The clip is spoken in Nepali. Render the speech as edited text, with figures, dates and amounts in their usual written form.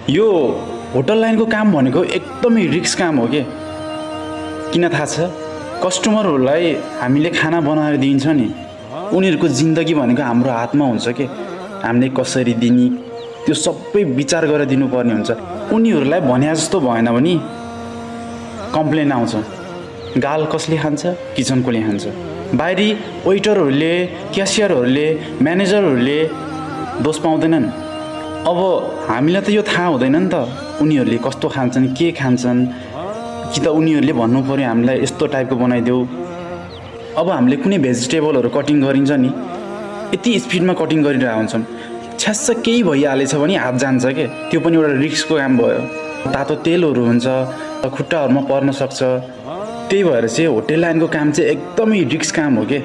यो होटल लाइनको काम भनेको एकदमै रिस्क काम हो के। किन थाहा छ? कस्टमरहरूलाई हामीले खाना बनाएर दिन्छ नि, उनीहरूको जिन्दगी भनेको हाम्रो हातमा हुन्छ के। हामीले कसरी दिने त्यो सबै विचार गरेर दिनुपर्ने हुन्छ। उनीहरूलाई भने जस्तो भएन भने कम्प्लेन आउँछ। गाल कसले खान्छ? किचनकोले खान्छ। बाहिरी वेटरहरूले, क्यासियरहरूले, म्यानेजरहरूले दोष पाउँदैनन्। अब हामीलाई त यो थाहा हुँदैन नि त उनीहरूले कस्तो खान्छन्, के खान्छन्, कि त उनीहरूले भन्नु पऱ्यो हामीलाई यस्तो टाइपको बनाइदेऊ। अब हामीले कुनै भेजिटेबलहरू कटिङ गरिन्छ नि, यति स्पिडमा कटिङ गरिरहेको हुन्छौँ, छ्यास्स केही भइहालेछ भने हात जान्छ के। त्यो पनि एउटा रिस्कको काम भयो। तातो तेलहरू हुन्छ, खुट्टाहरूमा पर्न सक्छ। त्यही भएर चाहिँ होटेल लाइनको काम चाहिँ एकदमै रिस्क काम हो के।